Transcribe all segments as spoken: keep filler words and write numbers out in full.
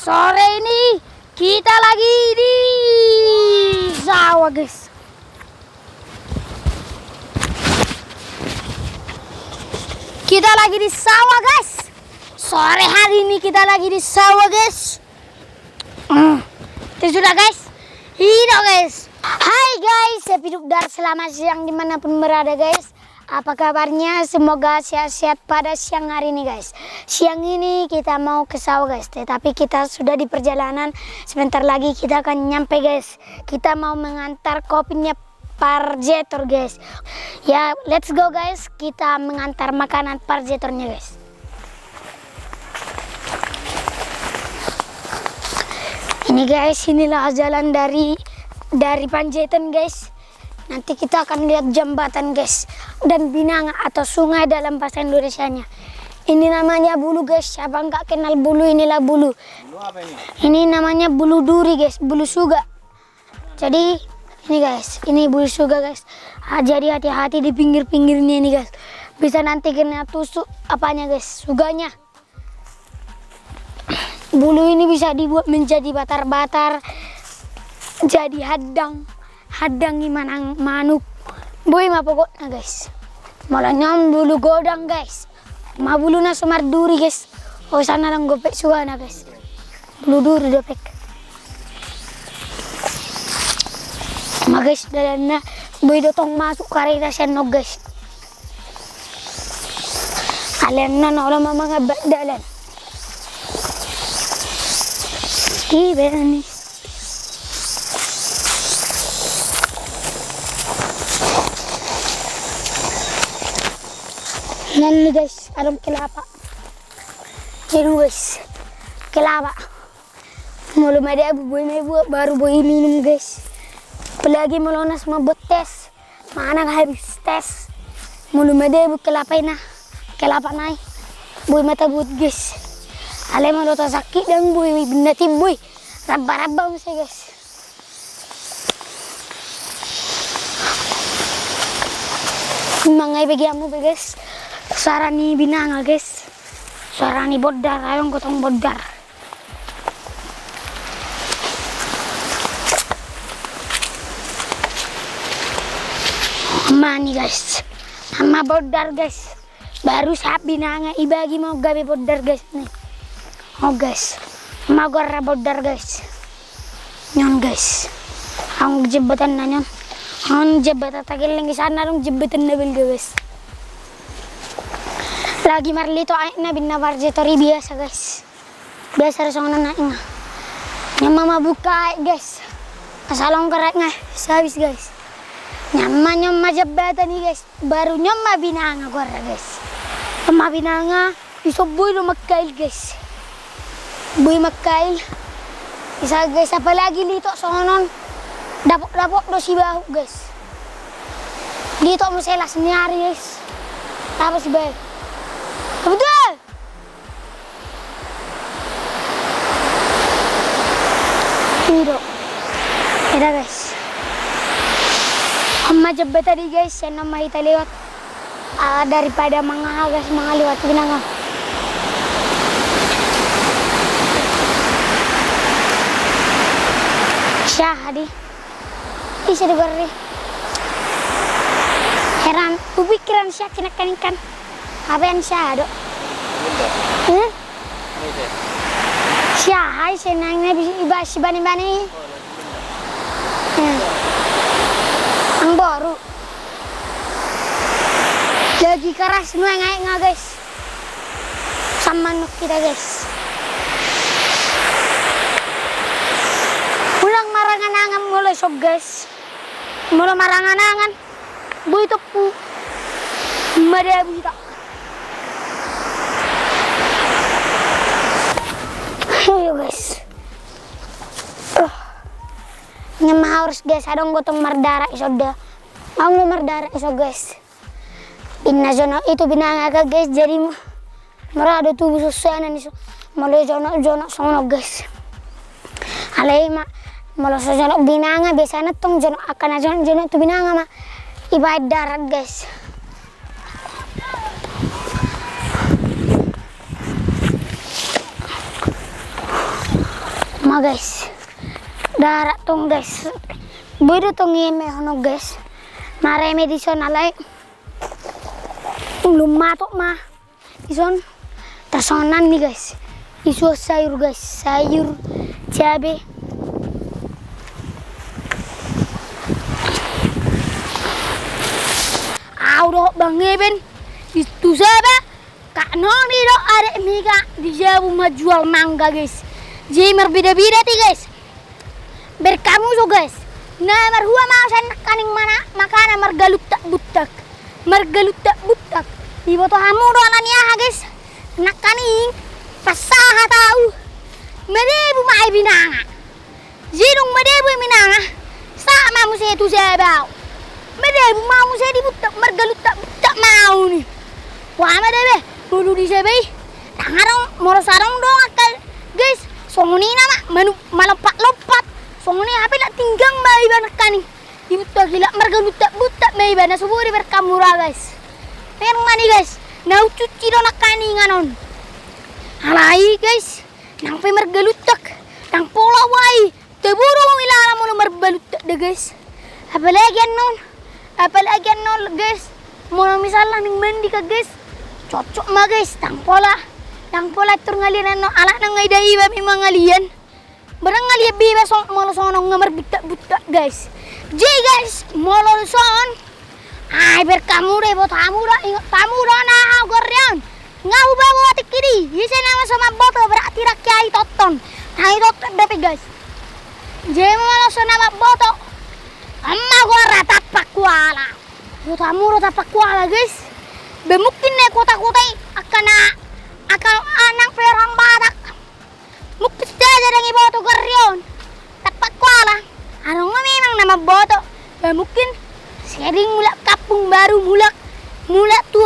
Sore ini kita lagi di sawah, guys. Kita lagi di sawah, guys. Sore hari ini kita lagi di sawah, guys. Hmm. Itu sudah, guys. Itu, guys. Hai, guys, Happy Dukdar, selamat siang dimanapun berada, guys. Apa kabarnya? Semoga sehat-sehat pada siang hari ini, guys. Siang ini kita mau ke sawah, guys. Tetapi kita sudah di perjalanan. Sebentar lagi kita akan nyampe, guys. Kita mau mengantar kopinya Parjetor, guys. Ya, let's go, guys. Kita mengantar makanan Parjetornya, guys. Ini, guys, inilah jalan dari, dari Panjaitan, guys. Nanti kita akan lihat jembatan, guys, dan binanga atau sungai dalam bahasa Indonesianya. Ini namanya bulu, guys. Siapa nggak kenal bulu, inilah bulu. Bulu apa ini? Ini namanya bulu duri, guys, bulu suga. Jadi, ini, guys, ini bulu suga, guys. Ah, jadi hati-hati di pinggir-pinggirnya ini, guys. Bisa nanti kena tusuk apanya, guys, suganya. Bulu ini bisa dibuat menjadi batar-batar, jadi hadang, hadang i manang manuk. Boi ma pokokna, guys. Molo nion bulu godang, guys. Ma buluna so marduri, guys. O, sana dang gopek sugana, guys. Bulu duri dope. Ma, guys, dalanna. Boi do tong masuk kareta sian on, guys. Alai annon olo ma mangabat dalan. Iba ni. Nian ni, guys, adong kelapa. Ido, guys, kelapa. Molo madabu boi ma ibuat, baru boi minum, guys. Apalagi molo na so mambuat tes. Manang habis tes. Molo madabu kelapa i na, kelapa nai, boi ma tabuat, guys. Alai molo tasakit dang boi, binnatin boi. Ramba-ramba muse, guys. Mangai bagianmu be, guys. Suara ni binanga, guys. Suara ni bondar, adong gotong bondar. Mani, guys. Ama bondar, guys. Baru sahat binanga, ibagi ma on gabe bondar, guys, ni. O, guys. Ma goarna bondar, guys. Nion, guys. Adong jembatanna nion. Adong jembatan Tageleng, di sana adong jembatan na balga, guys. Lagi marlito aekna, binna Parjetor i biasa, guys. Biasa do songon on aekna. Nian ma mambuka aek, guys. Asa longgar aekna, asa habis, guys. Nian ma, nian ma jembatan i, guys. Baru nian ma binanga goarna, guys. Nian ma binanga, dison boi do mangkail, guys. Boi mangkail. Bisa, guys, apalagi lito songon on. Dapot-dapot do sibahu, guys. Lito muse las ni ari, guys. Dapot sibahu. Betul. Ido. Eda, guys. On ma jembatan i, guys, sian on ma hita lewat. Ah, daripada mangaha, guys, mangalewat binanga. Siaha di. Ise do goarna i? Heran, hupikir an siaha i nangkaning kan. Hape an siaha do? Bunda. Hmm? Ini deh. Siaha i, senang ne bi-, iba-, sibani-bani. Oh, lagi bunda. Hmm. Amboru. Lagi keras nuaeng aekna, guys. Samman hita, guys. Unang marangan-angan molo dison, guys. Molo marangan-angan, boi tompu madabu hita. Ayo, guys. Uh. Nian ma haor, guys, adong gotong mardarat dison da. Adong do mardarat dison, guys. Inna jonok i tu binanga kan, guys, jadi mo-, mora do tubu susuanan i so-, molo jonok-jonok songon on, guys. Alai ma, molo so jonok binanga, biasana tong jonok angka na jonok-jonok tu binanga ma ibaen darat, guys. Guys, darat tong, guys. Boi do tong i eme hono, guys. Mareme dison alai. Lummatok ma. Dison tarsongon ni, guys. Dison sayur, guys. Sayur, cabe. Au dohot Bang Eben. Di tu Saba. Kak noni do adek mika di jabu manjual mangga, guys. Jadi marbeda-beda ti, guys. Berkamu so, guys. Na marhua ma au sian nangkaning mana makana margaluntak-buntak. Margaluntak-buntak. Diboto hamu do alani aha, guys. Nangkaning pasahat au. Madebu ma i binanga. Jadi dung madebu i binanga, sahat ma muse tu Saba au. Madebu ma au muse di buntak, margaluntak-buntak ma au ni. Wah, madebu. Molo di Saba i. Ndang adong, molo so adong dongan, guys. Songon i nama, manu-, malompat-lompat. Songon i, hape na tinggang ma iba nangkaning. Di buntak i, margaluntak-buntak ma iba, na so boi diberkamu ra, guys. Memang ma ni, guys. Na ucuci do nangkaning annon. Alai, guys. Nang pe margaluntak. Nang pola wai. Tabo do molo ilala molo margaluntak da, guys. Apalagi annon. Apalagi annon, guys. Molo misalna naeng mandi kan, guys. Cocok ma, guys. Ndang pola. Ndang pola tor ngalian annon. Alana nga ida iba memang ngalian. Barang ngalian be iba so-, molo songon nga marbuntak-buntak, guys. Jadi, guys, molo son. Ai, berkamu do, iboto hamu do, ingot hamu do na au gorri on. Nga hubaboa tingki di, ise nama so mamboto, berarti rakyat i tonton. Ai tonton dope, guys. Jadi molo so na mamboto. Emma gorra Tapak Kuala. Iboto hamu do Tapak Kuala, guys. Ba mungkin na kota-kota i, angka na, angka anak pe orang Batak. Mungkin saja ndang iboto gorri on. Tapak Kuala. Adong ma memang na mamboto. Ba mungkin sering mulak kampung baru mulak, mulak tu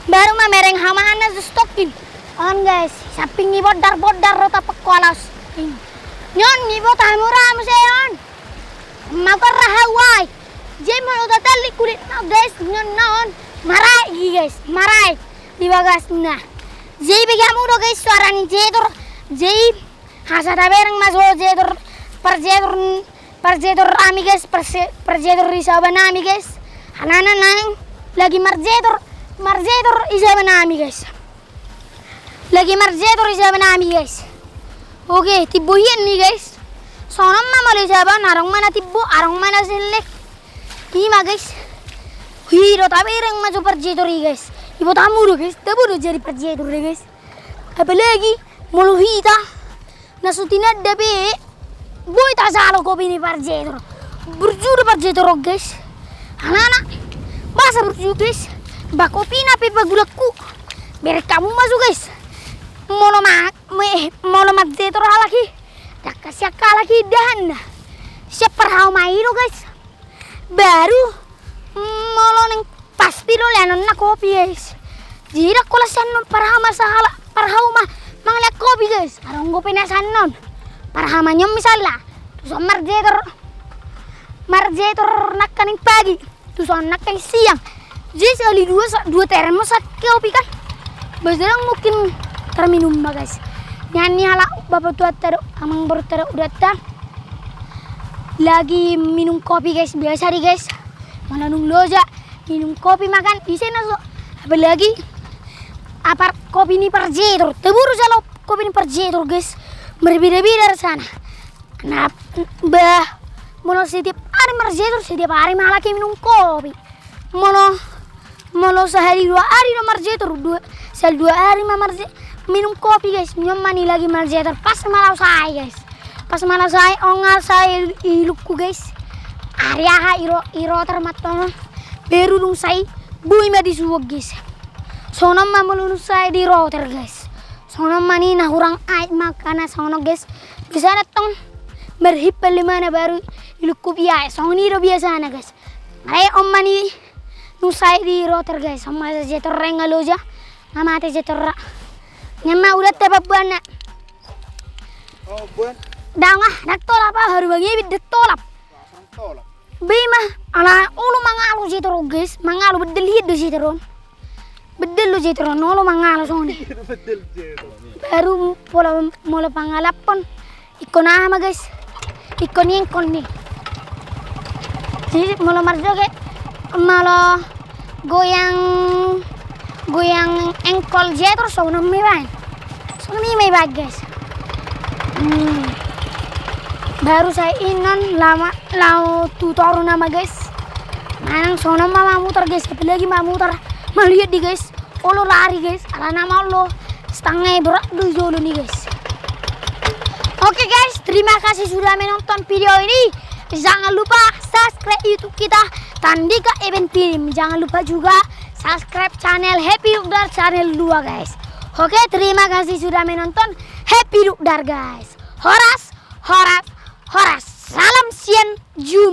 baru mamereng hamana justongkin. On, guys, samping ni bondar-bondar do Tapak Kuala. Nyon ni bota mura muse on. Magorra hau ai. Jadi molo tatallik kulit na, guys, nyon non. Maraek i, guys, maraek. Di bagasna. Jadi bege hamu do, guys, suara ni jetor. Jadi asa tabereng ma so jetor, parjetor, parjetor ami, guys, parse-, parjetor di Saba nami, guys. Anana naeng lagi marjetor, marjetor di Saba nami, guys. Lagi marjetor di Saba nami, guys. Oke, timbo hian ni, guys. Songon ma molo di Saba, adong ma na timbo, adong ma na sellek. Ima, guys. Hira tabereng ma so parjetor i, guys. Iboto hamu do, guys. Tabo do jadi parjetor da, guys. Apalagi molo hita na so tinanda pe boi tajalo kopi ni parjetor. Burju do parjetor on, guys. Anana. Boasa burju, guys? Ba kopi na pe pagulangku. Bereng hamu ma so, guys. Molo ma-, me-, molo marjetor halak i. Ndang kasian halak i dahanna. Sian parhauma i do, guys. Baru, mm, molo naeng pas pe do leanonna kopi, guys. Jadi ndang holan sian on parhauma sahalak, parhauma mangalehon kopi, guys. Adong dope na sian on. Parhauma nyon misalna. Tuson marjetor. Marjetor nangkaning pagi. Tuson nangkaning siang. Jadi sahali dua, sa-, dua termos sa kopi kan. Ba so adong mungkin tarminum ma, guys. Nian ni halak bapa tuanta do, amang boru ta do, udanta. Lagi minum kopi, guys, biasa di, guys. Molo dung loja minum kopi ma kan, ise na so. Apalagi apart kopi ni parjetor. Tabo do jalo kopi ni parjetor, guys. Berbeda-beda rasana. Nah, bah, molo setiap ari marjetor, setiap ari ma halak i minum kopi. Molo, molo sahali dua ari do marjetor, dua, sahali dua ari ma marje-, minum kopi, guys. Nyon ma ni lagi marjetor, pas ma laos sae, guys. Pas ma laos sae, on nga sae i, i lukku, guys. Ari aha i ro-, i roter ma tong. Baru dung sae, boi ma disuhon, guys. Songon ma molo dung sae di roter, guys. Songon ma ni na hurang aek ma angka na songon on, guys. Biasana tong marhimpan lemana baru ilungkupi aek. Songon i do biasana, guys. Alai on ma ni dung sae di roter, guys. On ma jetor, nga loja, nga mate jetorna. Nian ma udanta pamboanna. Oh, boan. Ndang ah, ndang tolap au, haru bangi bidda tolap. Tolap. Be ima, ala olo mangalo jetor on, guys, mangalo, bedel hian do jetor on. Bedel do jetor on, olo mangalo songon i. Bedel jetor on. Baru pola molo pangalaphon, Ingkon aha ma, guys? Ingkon i, ingkon i. Jadi molo marjoget, molo goyang, goyang engkol jetor, songon on ma ibaen. Songon i ma ibaen, guys. Hmm. Baru sai inon lama lao tu toru nama, guys. Manang songon on ma mamutar, guys. Apalagi mamutar maliat di, guys. Olo lari, guys, alana ma olo, setengah berat do jolo ni, guys. Oke, guys, terima kasih sudah menonton video ini. Jangan lupa subscribe YouTube kita, Tandika Event Film. Jangan lupa juga subscribe channel Happy Dukdar channel dua, guys. Oke, terima kasih sudah menonton. Happy Dukdar, guys. Horas, horas, horas. Salam sian Ju.